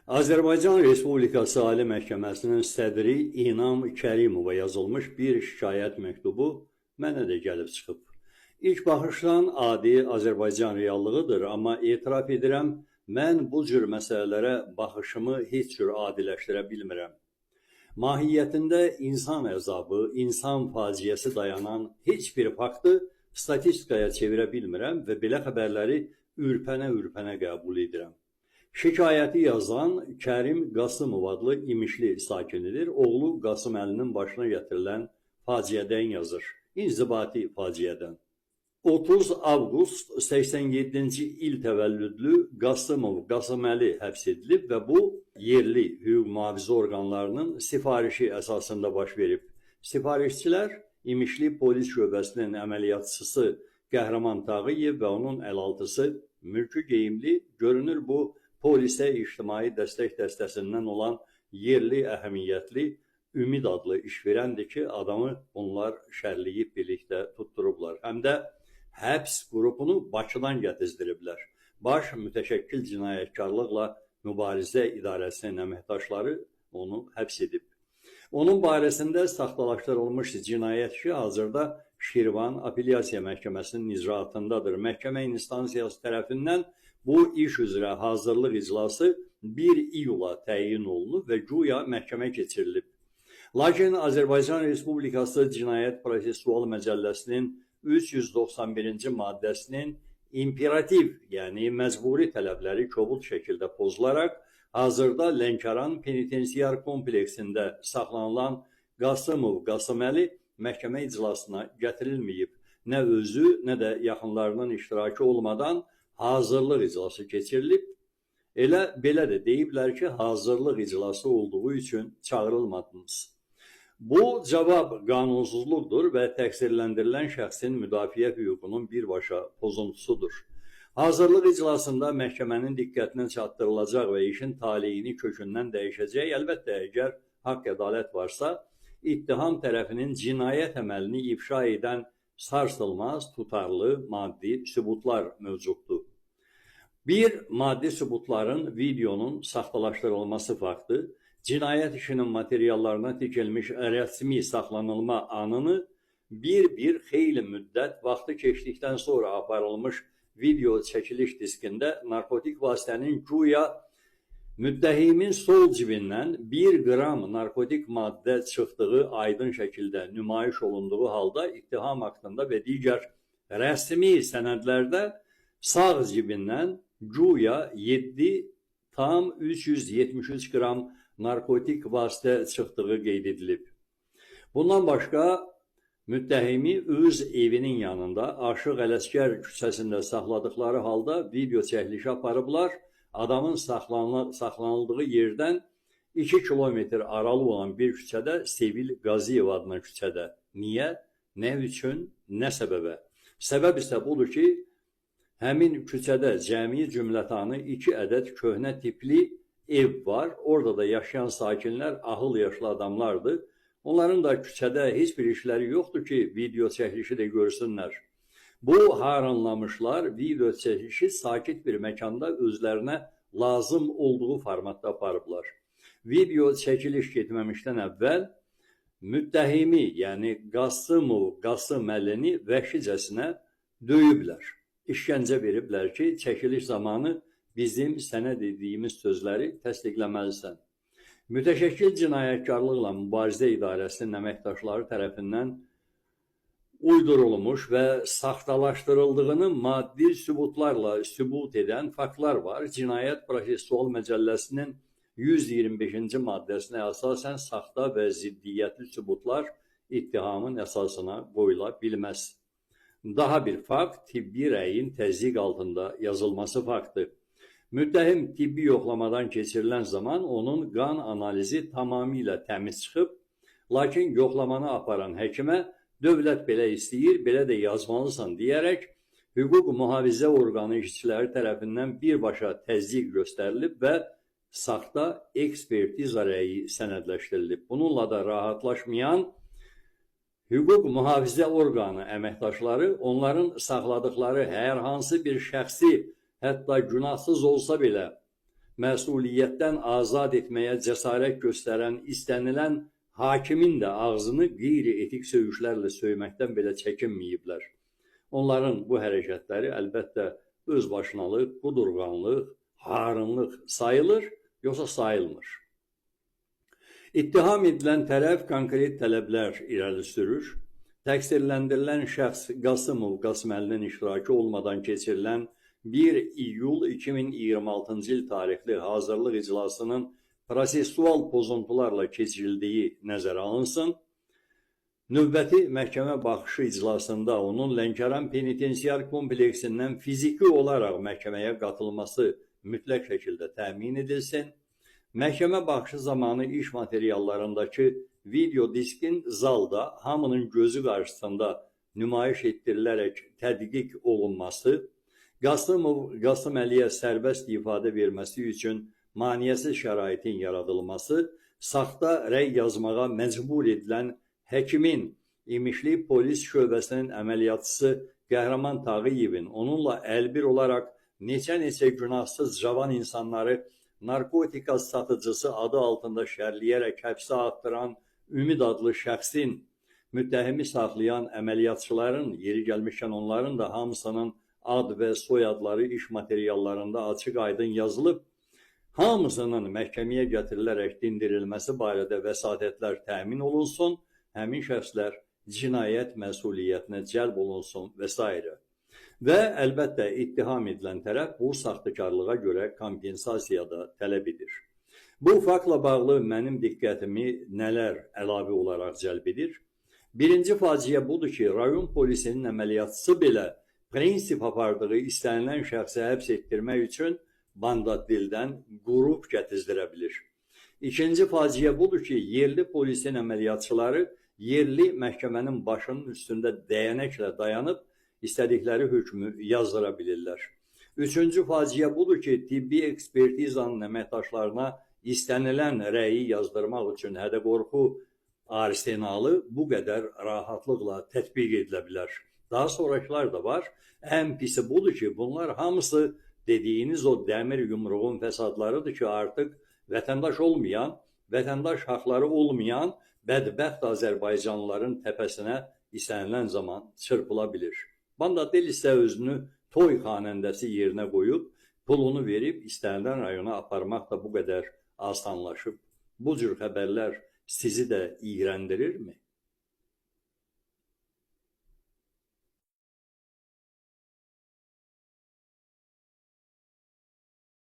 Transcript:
Azərbaycan Respublikası Ali Məhkəməsinin sədri İnam Kərimova yazılmış bir şikayət məktubu mənə də gəlib çıxıb. İlk baxışdan adi Azərbaycan reallığıdır, amma etiraf edirəm, mən bu cür məsələlərə baxışımı heç cür adiləşdirə bilmirəm. Mahiyyətində insan əzabı, insan faciəsi dayanan heç bir faktı statistikaya çevirə bilmirəm və belə xəbərləri ürpənə-ürpənə qəbul edirəm. Şikayəti yazan Kərim Qasımov adlı İmişli sakinidir. Oğlu Qasım Əlinin başına gətirilən faciədən yazır. İnzibati faciədən. 30 avqust 87-ci il təvəllüdlü Qasımov Qasım Əli həbs edilib və bu yerli hüquq mühafizə orqanlarının sifarişi əsasında baş verib. Sifarişçilər İmişli polis şöbəsinin əməliyyatçısı Qəhrəman Tağıyev və onun əlaltısı mülki geyimli, görünür bu polisə ictimai dəstək dəstəsindən olan yerli əhəmiyyətli Ümid adlı işverəndir ki, adamı bunlar şərləyib birlikdə tutturublar. Həm də həbs qrupunu Bakıdan gətizdiriblər. Baş Mütəşəkkil Cinayətkarlıqla Mübarizə İdarəsinin əməkdaşları onu həbs edib. Onun barəsində saxtalaşdırılmış cinayət işi hazırda Şirvan Apellyasiya Məhkəməsinin icraatındadır. Məhkəmə instansiyası tərəfindən bu iş üzrə hazırlıq iclası 1 iyula təyin olunub və güya məhkəmə keçirilib. Lakin Azərbaycan Respublikası Cinayət Prosessual Məcəlləsinin 391-ci maddəsinin imperativ, yəni məcburi tələbləri kobud şəkildə pozularaq hazırda Lənkəran Penitensiar kompleksində saxlanılan Qasımov Qasım Əli məhkəmə iclasına gətirilməyib. Nə özü, nə də yaxınlarının iştirakı olmadan hazırlıq iclası keçirilib. Elə belə də deyiblər ki, hazırlıq iclası olduğu üçün çağırılmadınız. Bu cavab qanunsuzluqdur və təqsirləndirilən şəxsin müdafiə hüququnun birbaşa pozuntusudur. Hazırlıq iclasında məhkəmənin diqqətinə çatdırılacaq və işin taleyini kökündən dəyişəcək, əlbəttə, əgər haqq ədalət varsa, ittiham tərəfinin cinayət əməlini ifşa edən sarsılmaz, tutarlı maddi sübutlar mövcuddur. Bir, maddi sübutların videonun saxtalaşdırılması faktı, cinayət işinin materiallarına tikilmiş rəsmi saxlanılma anını bir-bir xeyli müddət vaxtı keçdikdən sonra aparılmış video çəkiliş diskində narkotik vasitənin güya müttəhimin sol cibindən 1 qram narkotik maddə çıxdığı aydın şəkildə nümayiş olunduğu halda ittiham aktında və digər rəsmi sənədlərdə sağ cibindən güya 7,373 qram narkotik vasitə çıxdığı qeyd edilib. Bundan başqa müttəhimi öz evinin yanında Aşıq Ələsgər küçəsində saxladıkları halda video çəkilişi aparıblar. Adamın saxlanıldığı yerdən 2 kilometr aralı olan bir küçədə, Sevil Qaziyev adına küçədə. Niyə? Nə üçün? Nə səbəbə? Səbəb isə budur ki, həmin küçədə cəmi cümlətanı 2 ədəd köhnə tipli ev var. Orada da yaşayan sakinlər ahıl yaşlı adamlardır. Onların da küçədə heç bir işləri yoxdur ki, video çəkilişi də görsünlər. Bu harınlamışlar video çəkilişi sakit bir məkanda özlərinə lazım olduğu formatda aparıblar. Video çəkiliş getməmişdən əvvəl müttəhimi, yəni Qasımov Qasım Əlini vəhşicəsinə döyüblər. İşgəncə veriblər ki, çəkiliş zamanı bizim sənə dediyimiz sözləri təsdiqləməlisən. Mütəşəkkil Cinayətkarlıqla Mübarizə İdarəsinin əməkdaşları tərəfindən uydurulmuş və saxtalaşdırıldığını maddi sübutlarla sübut edən faktlar var. Cinayət Prosessual Məcəlləsinin 125-ci maddəsinə əsasən saxta və ziddiyyətli sübutlar ittihamın əsasına qoyula bilməz. Daha bir fakt, tibbi rəyin təzyiq altında yazılması faktı. Müttəhim tibbi yoxlamadan keçirilən zaman onun qan analizi tamamilə təmiz çıxıb, lakin yoxlamanı aparan həkimə dövlət belə istəyir, belə də yazmalısan deyərək hüquq mühafizə orqanı işçiləri tərəfindən birbaşa təzyiq göstərilib və saxta ekspertiza rəyi sənədləşdirilib. Bununla da rahatlaşmayan hüquq mühafizə orqanı əməkdaşları onların saxladıkları hər hansı bir şəxsi, hətta günahsız olsa belə məsuliyyətdən azad etməyə cəsarət göstərən istənilən hakimin də ağzını qeyri-etik söyüşlərlə söyməkdən belə çəkinməyiblər. Onların bu hərəkətləri əlbəttə özbaşınalıq, qudurğanlıq, harınlıq sayılır, yoxsa sayılmır. İttiham edilən tərəf konkret tələblər irəli sürür. Təqsirləndirilən şəxs Qasımov Qasıməlinin iştirakı olmadan keçirilən 1 iyul 2026-cı il tarixli hazırlıq iclasının prosessual pozuntularla keçirildiyi nəzərə alınsın. Növbəti məhkəmə baxışı iclasında onun Lənkəran Penitensiar kompleksindən fiziki olaraq məhkəməyə qatılması mütləq şəkildə təmin edilsin. Məhkəmə baxışı zamanı iş materiallarındakı video diskin zalda hamının gözü qarşısında nümayiş etdirilərək tədqiq olunması, Qasımov Qasıməliyə sərbəst ifadə verməsi üçün maneəsiz şəraitin yaradılması, saxta rəy yazmağa məcbur edilən həkimin, İmişli polis şöbəsinin əməliyyatçısı Qəhrəman Tağıyevin onunla əlbir olaraq neçə-neçə günahsız cavan insanları narkotika satıcısı adı altında şərləyərək həbsə atdıran Ümid adlı şəxsin, müttəhimi saxlayan əməliyyatçıların, yeri gəlmişkən onların da hamısının ad və soyadları iş materiallarında açıq-aydın yazılıb, hamısının məhkəməyə gətirilərək dindirilməsi barədə vəsatətlər təmin olunsun, həmin şəxslər cinayət məsuliyyətinə cəlb olunsun və s. Və əlbəttə ittiham edilən tərəf bu saxtakarlığa görə kompensasiya da tələb edir. Bu faktla bağlı mənim diqqətimi nələr əlavə olaraq cəlb edir? Birinci faciə budur ki, rayon polisinin əməliyyatçısı belə prinsip apardığı istənilən şəxsi həbs etdirmək üçün bandat dildən qrup gətizdirə bilir. İkinci faciə budur ki, yerli polisin əməliyyatçıları yerli məhkəmənin başının üstündə dəyənəklə dayanıb istədikləri hökmü yazdıra bilirlər. Üçüncü faciə budur ki, tibbi ekspertizanın əməkdaşlarına istənilən rəyi yazdırmaq üçün hədə-qorxu arsenalı bu qədər rahatlıqla tətbiq edilə bilər. Daha sonrakılar da var. Ən pisi budur ki, bunlar hamısı dediyiniz o dəmir yumruğun fəsadlarıdır ki, artıq vətəndaş olmayan, vətəndaş haqları olmayan bədbəxt Azərbaycanlıların təpəsinə istənilən zaman çırpıla bilir. Banda Del isə özünü toy xanəndəsi yerinə qoyub, pulunu verib istənilən rayona aparmaq da bu qədər asanlaşıb. Bu cür xəbərlər sizi də iyrəndirirmi?